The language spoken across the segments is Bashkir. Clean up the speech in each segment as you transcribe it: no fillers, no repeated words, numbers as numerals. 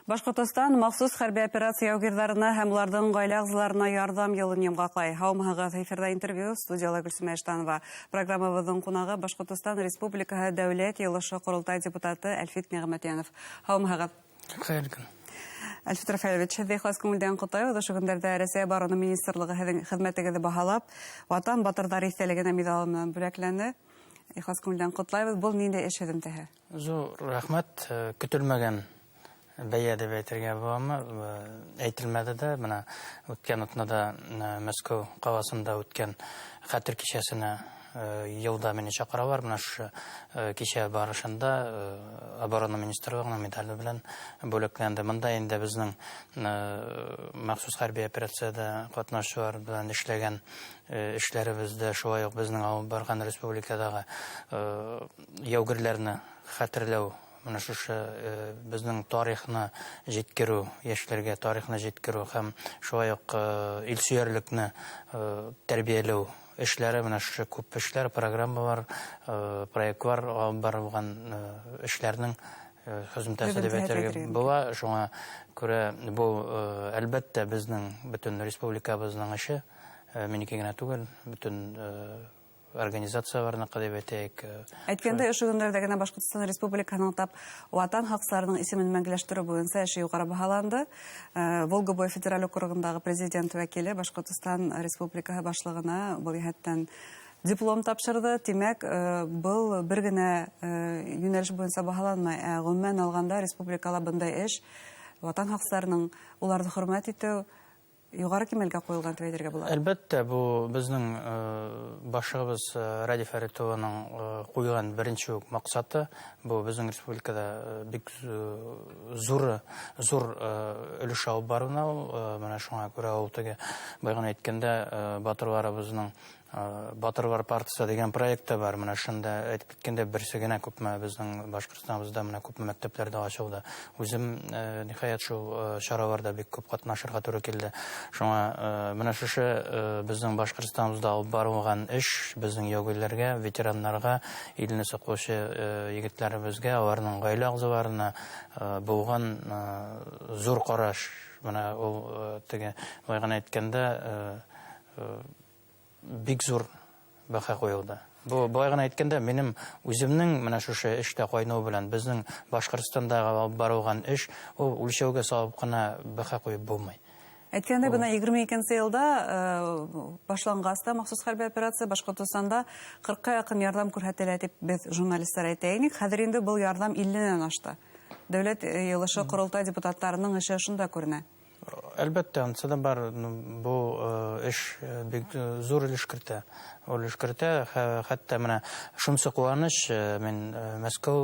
Башҡортостан махсус хәрби операция яугирҙарына һәм уларҙың ғаилә ағзаларына ярҙам йылын йомғаҡлай. Һаумыһығыҙ, эфирҙа интервью, студияла Гөлсөмә Иштанова. Программабыҙҙың ҡунағы Башҡортостан Республикаһы Дәүләт Йыйылышы Ҡоролтай депутаты Әлфит Ниғмәтйәнов. Һаумыһығыҙ. Хәйерле көн. Әлфит Рафаэлевич, һеҙҙе ихлас күңелдән ҡотлайбыҙ. Ошо көндәрҙә Рәсәй оборона министрлығы һеҙҙең хеҙмәтегеҙҙе баһалап, Ватан батырҙары иҫтәлегенә миҙалы менән бүләкләне. Ихлас күңелдән ҡотлайбыҙ. Был ниндәй эш һөҙөмтәһе? Ҙур рәхмәт. Көтөлмәгән бәйә тип әйтергә буламы? Әйтелмәде дә. Бына үткән атнала Мәскәү ҡаласында үткән хәтер кисәсенә йылда мине саҡыралар. Бына ошо кисә барышында оборона министрлығының медале белән бүләкләнде. Бында инде беҙҙең махсус хәрби операцияда ҡатнашыусылар белән эшләгән эшләребеҙҙә, шулай уҡ беҙҙең алып барған республикадағы яугирләрне хәтерләү, бына шушы беҙҙең тарихны еткереү, йәштәргә тарихны еткереү һәм шулай уҡ илсөйәрлекне тәрбиәләү эшләре, бына шушы күп эшләр, программалар, проектлар алып барылған эшләрнең һөҙөмтәһе тип әйтергә була. Шуңа күрә был, әлбәттә, беҙҙең бөтөн республикабыҙҙың эше, минеке генә түгел, бөтөн организацияларыныҡы тип әйтәйек. Әйткәндәй, ошо көндәрҙә генә Башҡортостан Республикаһының тап Ватан һаҡсыларының исемен мәңгеләштереү буйынса эше юғары баһаланды. Волга буйы федераль округындағы президент вәкиле Башҡортостан Республикаһы башлығына был йәһәттән диплом тапшырҙы. Тимәк, был бер генә йүнәлеш буйынса баһаланмай, ә ғөмүмән алғанда республикала бындай эш Ватан һаҡсыларының уларҙы хөрмәт итеү юғары кимәлгә ҡуйылған тип әйтергә була. Әлбәттә, бу беҙҙең башыбыҙ Радий Фәрит улының ҡуйған беренсе үк маҡсаты. Бу беҙҙең республикала бик зур өлөш алып барыуына ул, бына шуңа күрә ул теге баяғын әйткәндә, батырларыбыҙҙың Батырлар партиясы дигән проект та бар. Менә шунда әйтеп киткәндә, берсе генә күпме беҙҙең Башҡортостаныбыҙҙа менә күпме мәктәпләрҙә асылды. Үҙем, ниһайәт, шул сараларҙа бик күп ҡатнашырға тура килде. Шуңа менә шушы беҙҙең Башҡортостаныбыҙҙа алып барылған эш беҙҙең яугирләргә, ветераннарға, илне саҡлаусы егетләребеҙгә, уларҙың ғаилә ағзаларына булған ҙур ҡараш. Менә ул теге баяғын әйткәндә, бик ҙур баһа ҡуйылды. Бу былай ғына әйткәндә, минең үҙемдең менә шушы эштә ҡайнау белән беҙҙең Башҡортостандағы алып барылған эш ул үлсәүгә салып ҡына баһа ҡуйып булмай. Әйткәндәй, бына 22-нсе йылда башланғас та махсус хәрби операция Башҡортостанда 40-ҡа яҡын ярҙам күрһәтелә тип беҙ журналистар әйтә инек. Хәҙер инде был ярҙам 50-нән ашты. Дәүләт Йыйылышы Ҡоролтай депутаттарының эше шунда күренә. Әлбәттә, ансы да бар. Бу эш бик зур өлөш кертә. Өлөш кертә. Хәтта менә шунсы ҡыуаныс, мин Мәскәү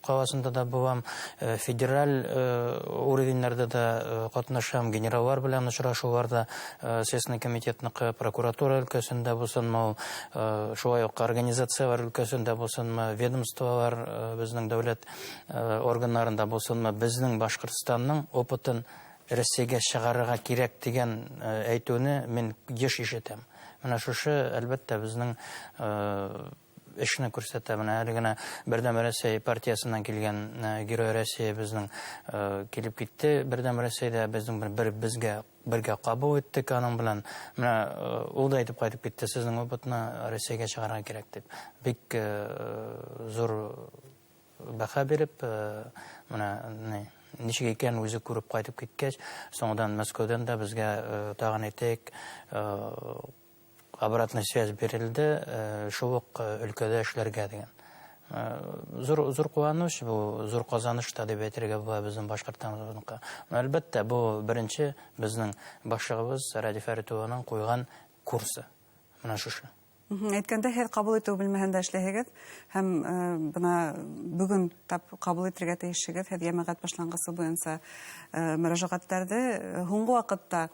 ҡаласында да булам, федераль уровеньнәрҙә дә ҡатнашам, генераллар белән осрашыуларҙа, Следственный комитетныҡы, прокуратура өлкәсендә булсынмы ул, шулай уҡ организациялар өлкәсендә булсынмы, ведомстволар, беҙҙең дәүләт органнарында булсынмы, беҙҙең Башҡортостандың опытын Рәсәйгә сығарырға кәрәк тигән әйтеүне мин йыш ишетәм. Менә шушы, әлбәттә, беҙҙең эшне күрһәтә. Менә әле генә Берҙәм Рәсәй партиясеннән килгән Герой Россия беҙҙең килеп китте. Берҙәм Рәсәйҙә беҙҙең бер беҙгә бергә ҡабул иттек аның белән. Менә ул да әйтеп ҡайтып китте, сезнең опытны Рәсәйгә сығарырға кәрәк тип. Бик зур баһа биреп, менә нисек икәнен үҙе күреп ҡайтып киткәс, соңынан Мәскәүҙән дә беҙгә тағын әйтәйек, обратная связь бирелде, шул уҡ өлкәлә эшләргә тигән. Зур ҡыуаныс, был зур ҡазаныш та тип әйтергә була беҙҙең Башҡортостаныбыҙҙыҡы. Әлбәттә, был беренсе беҙҙең башлығыбыҙ Радий Фәрит улының ҡуйған курсы. Менә шушы. Әйткәндә, һеҙ ҡабул итеү бүлмәһендә эшләйһегеҙ һәм бына бөгөн тап ҡабул итергә тейешһегеҙ һеҙ йәмәғәт башланғысы буйынса мөрәжәғәттәрҙе. Һуңғы ваҡытта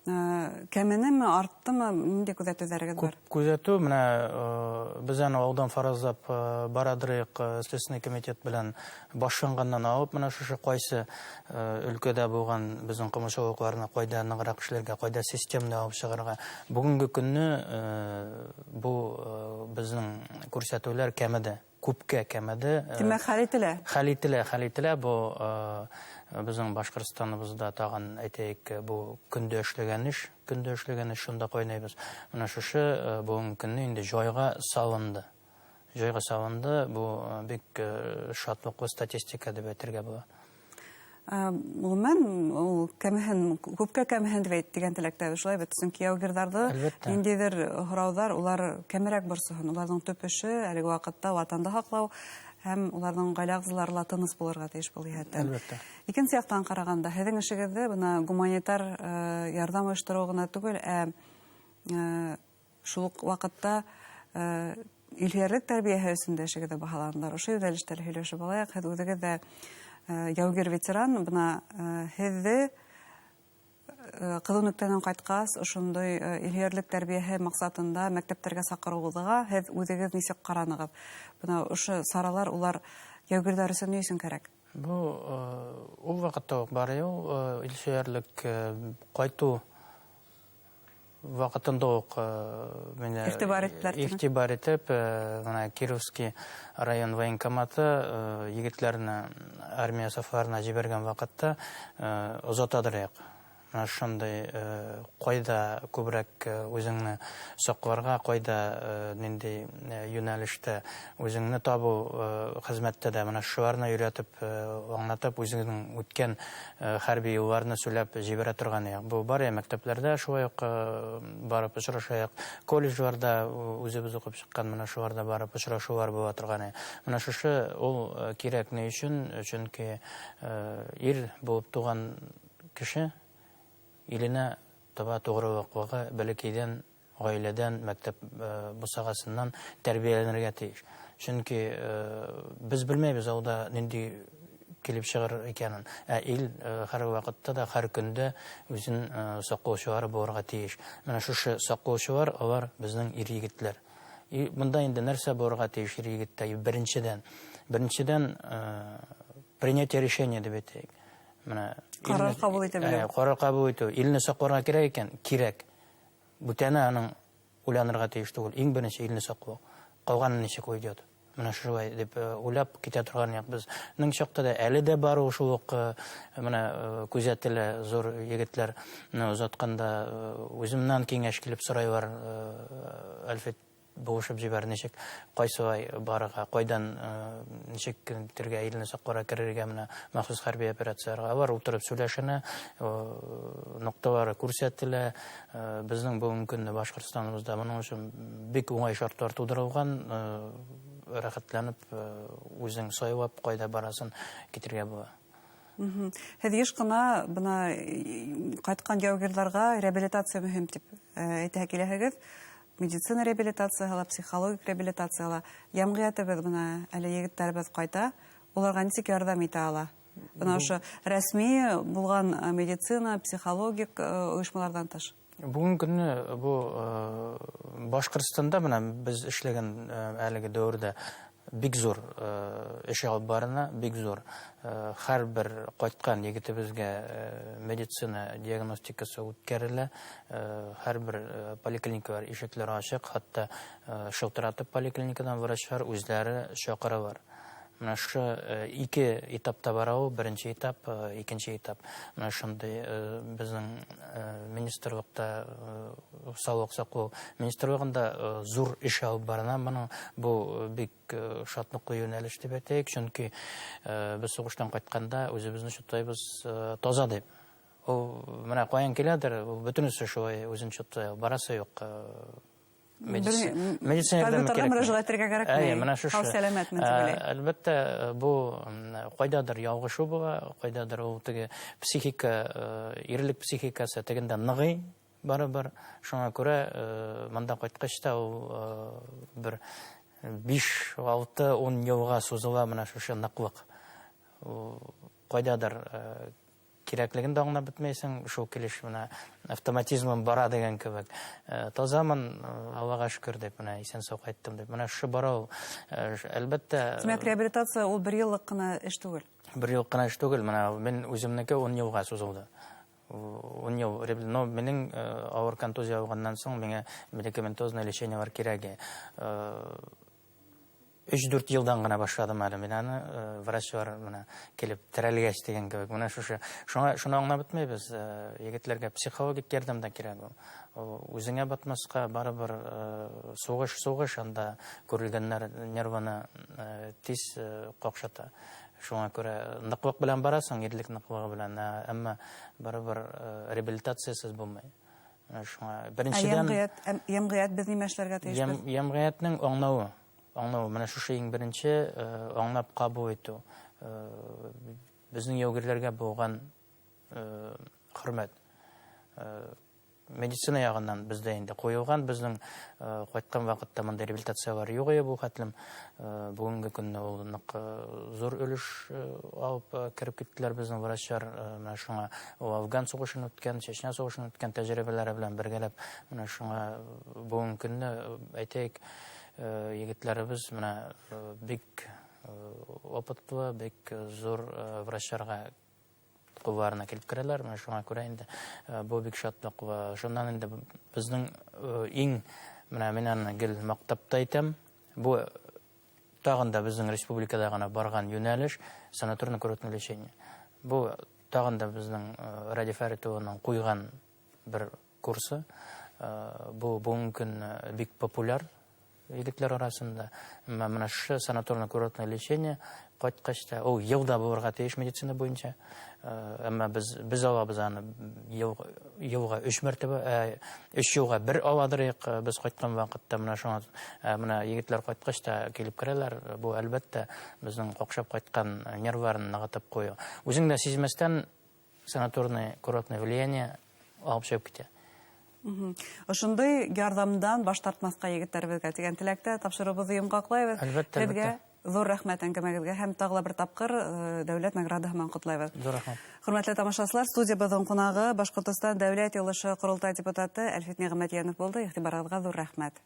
кәменеме, арттымы, ниндәй күҙәтеүҙәрегеҙ бар? Күп күҙәтеү, менә беҙ аны алдан фаразлап барадырыҡ, Следственный комитет белән башланғандан алып, менә шушы ҡайсы өлкәдә булған беҙҙең ҡамасаулыҡларына ҡайҙа нығыраҡ эшләргә, ҡайҙа системны алып сығырға. Бөгөнгө көнне бу беҙҙең күрһәтеүләр кәмеде. күпкә кәмеде. Тимәк, хәл ителә. Хәл ителә, хәл ителә. Бу безнең Башкортстаныбызда тагын әйтәйек, бу көндә эшләгән эш, көндә эшләгән эш, шунда кайнайбыз. Менә шушы бүгенге көнне инде җайга салынды. Җайга салынды. Бу бик шатлыклы статистика дип әйтергә була. Гомумән, ул кәмеһен, күпкә кәмеһен дип әйт дигән теләктә шулай бит, чөнки яугирҙарҙы ниндәйҙер һорауҙар улар кәмерәк борсоһон. Уларҙың төп эше әлеге ваҡытта ватанды һаҡлау һәм уларҙың ғаилә ағзалары ла тыныс булырға тейеш был йәһәттән. Әлбиттә. Икенсе яҡтан ҡарағанда, һеҙҙең эшегеҙҙе бына гуманитар ярҙам ойоштороу ғына түгел, ә шул уҡ ваҡытта илһөйәрлек тәрбиәһе өсөн дә эшегеҙҙе баһаланылар. Ошо йүнәлештә һөйләшеп алайыҡ. Һеҙ үҙегеҙ ҙә яугир ветеран, бына һеҙҙе ҡыҙыл нөктәнән ҡайтҡас, ошондай илһөйәрлек тәрбиәһе маҡсатында мәктәптәргә саҡырыуығыҙға һеҙ үҙегеҙ нисек ҡаранығыҙ? Бына ошо саралар улар яугирҙәр өсөн ни өсөн кәрәк? Бу ул ваҡытта уҡ бар ул илһөйәрлек ҡайтыу ваҡытында уҡ мине Иғтибар иттеләр, тиме? Иғтибар итеп, бына Кировский район военкоматы егетләрне армия сафларына җибәргән ваҡытта озатадыр яҡ. Менә шундай ҡайҙа күберәк үҙеңне саҡларға, ҡайҙа ниндәй йүнәлештә үҙеңне табыу хеҙмәттә дә менә шуларны өйрәтеп, аңлатып, үҙеңнең үткән хәрби юлларны сөйләп җибәрә торган яҡ. Бу бар я мәктәпләрдә шулай уҡ барып осрашаяҡ, колледжларда үҙебеҙ уҡып сыҡҡан менә шуларҙа барып осрашыулар була торган яҡ. Менә шушы ул кирәк ни өсөн? Чөнки ир булып туған кеше иленә таба тоғрылыҡлығы бәләкәйҙән, ғаиләдән, мәктәп бусағасынан тәрбиәләнергә тейеш. Сөнки беҙ белмәйбеҙ алда ниндәй килеп сығыр икәнен. Ә ил һәр ваҡытта да, һәр көндә үҙен саҡлаусылары булырға тейеш. Менә шушы саҡлаусылар, алар беҙҙең ир егетләр. И бында инде нәрсә булырға тейеш ир егеттә? Беренсенән, принятие решения дип әйтәйек. Менә Ҡарар ҡабул итә белеү. Ҡарар ҡабул итеү. Илне саҡларға кәрәк икән, кирәк. Бүтәне аның уйланырға тейеш түгел. Иң беренсе илне саҡлау. Ҡалғаны нисек уйдет? Менә шулай дип уйлап китә торған яҡ. Беҙнең чаҡта да әле дә бар ул шул уҡ менә күҙәтелә зур егетләр озатҡанда үҙемнән киңәш килеп сорайлар, Әлфит булышып җибәр, ничек кайсылай барырга, кайдан ничек китергә, илне сакларга керергә, менә махсус хәрби операцияләргә. Алар утырып сөйләшенә, нокталары күрсәтелә. Безнең бүгенге көндә Башкортстаныбызда моның өчен бик уңай шартлар тудырылган, рәхәтләнеп үзең сайлап кайда барасын китергә була. Һеҙ йыш ҡына бына ҡайтҡан яугирҙарға реабилитация мөһим тип әйтә киләһегеҙ. Медицина реабилитацияһы ла, психологик реабилитация ла. Йәмғиәтебеҙ бына әле егеттәребеҙ ҡайта, уларға нисек ярҙам итә ала? Бына ошо рәсми булған медицина, психологик ойошмаларҙан тыш. Бөгөнгө көнне бу Башҡортостанда бына беҙ эшләгән әлеге дәүерҙә бик зур эш алып барына, бик зур. Һәр бер ҡайтҡан егетебеҙгә медицина диагностикасы үткәрелә. Һәр бер поликлиникалар ишекләре асыҡ, хатта шылтыратып поликлиникадан врачтар үҙләре саҡыралар. Менә ошо ике этапта бара ул, беренсе этап, икенсе этап. Менә шундай беҙҙең министрлыҡта, һаулыҡ һаҡлау министрлығында зур эш алып барына. Моның бу бик шатлыҡлы йүнәлеш тип әйтәйек, сөнки беҙ һуғыштан ҡайтҡанда үҙебеҙҙе шутлайбыҙ таза дип. Ул менә ҡаян киләдер, ул бөтөнөсө шулай үҙен шутлай, барасы юҡ медицина ярҙамы Табиптарға кәрәкме? мөрәжәғәт итергә кәрәкме? Әйе, менә шушы. Һау сәләмәтмен тип уйлайым. Әлбәттә, бу ҡайҙадыр ялғышу була, ҡайҙадыр ул теге психика, ирлек психикасы тегендә ныгый барыбер. Шуңа күрә монда ҡайтҡас та ул бер биш, алты, ун йылға сузыла менә шушы ныҡлыҡ. Ул ҡайҙадыр кирәклеген дә аңлап бөтмәйсең, шул килеш менә автоматизмым бара дигән кебек. Тазамын, Аллаға шөкөр дип, менә исән-сау ҡайттым дип. Менә шушы бара ул. Әлбәттә, Тимәк, реабилитация ул бер йыллыҡ ҡына эш түгел. Бер йыллыҡ ҡына эш түгел. Менә мин үҙемнеке ун йылға сузылды. Ун йыл реабили-, но минең ауыр контузия алғаннан соң миңа медикаментозное лечениелар кирәге. 3-4 йылдан ғына башладым әле мин аны, врачлар менә килеп терәлгәс дигән кебек. Менә шушы, шуңа шуны аңлап бетмәйбез, егетләргә психологик ярдәм дә кирәк ул. Үзеңә батмаска, барыбер сугыш, сугыш, анда күрелгәннәр нерваны тиз какшата. Шуңа күрә ныклык белән барасың, ирлек ныклыгы белән, әмма барыбер реабилитациясез булмый. Шуңа беренчедән йәмгыять без нимә эшләргә тиешбез? Йәмгыятьнең аңлавы, аңлавы менә шушы иң беренче аңлап кабул итү. Безнең яугирләргә булган хөрмәт. Медицина ягыннан бездә инде куелган, безнең кайткан вакытта монда реабилитациялар юк иде бу хәтлем. Бүгенге көнне ул нык зур өлеш алып кереп киттеләр безнең врачлар. Менә шуңа ул Афган сугышын үткән, Чечня сугышын үткән тәҗрибәләре белән бергәләп, менә шуңа бүгенге көнне әйтәйек, егетләребез менә бик опытлы, бик зур врачларга кулларына килеп керәләр. Менә шуңа күрә инде бу бик шатлык. Шуннан инде безнең иң менә мин аны гел мактап та әйтәм. Бу тагын да безнең республикада гына барган юнәлеш санаторно-курортное лечение. Бу тагын да безнең Радий Фәрит улының куйган бер курсы. Бу бүгенге көн бик популяр егетләр арасында. Әмма менә шушы санаторно-курортное лечение кайткач та, ул елда булырга тиеш медицина буенча. Әмма без алабыз аны елга 3 мәртәбә, 3 елга бер аладырык без кайткан вакытта. Менә шуңа, менә егетләр кайткач та килеп керәләр. Бу әлбәттә безнең какшап кайткан нервларын ныгытып кую. Үзең дә сизмәстән санаторный курортное влияние алып чыгып китә. Ошондай ярҙамдан баш тартмаҫҡа егеттәребеҙгә тигән теләктә тапшырыуыбыҙҙы йомғаҡлайбыҙ. Әлбәттә, Һеҙгә әлбәттә. ҙур рәхмәт әңгәмәгеҙгә һәм тағы ла бер тапҡыр дәүләт наградаһы менән ҡотлайбыҙ. Ҙур рәхмәт. Хөрмәтле тамашасылар, студиябыҙҙың ҡунағы Башҡортостан Дәүләт Йыйылышы Ҡоролтай депутаты Әлфит Ниғмәтйәнов булды. Иғтибарығыҙға ҙур рәхмәт.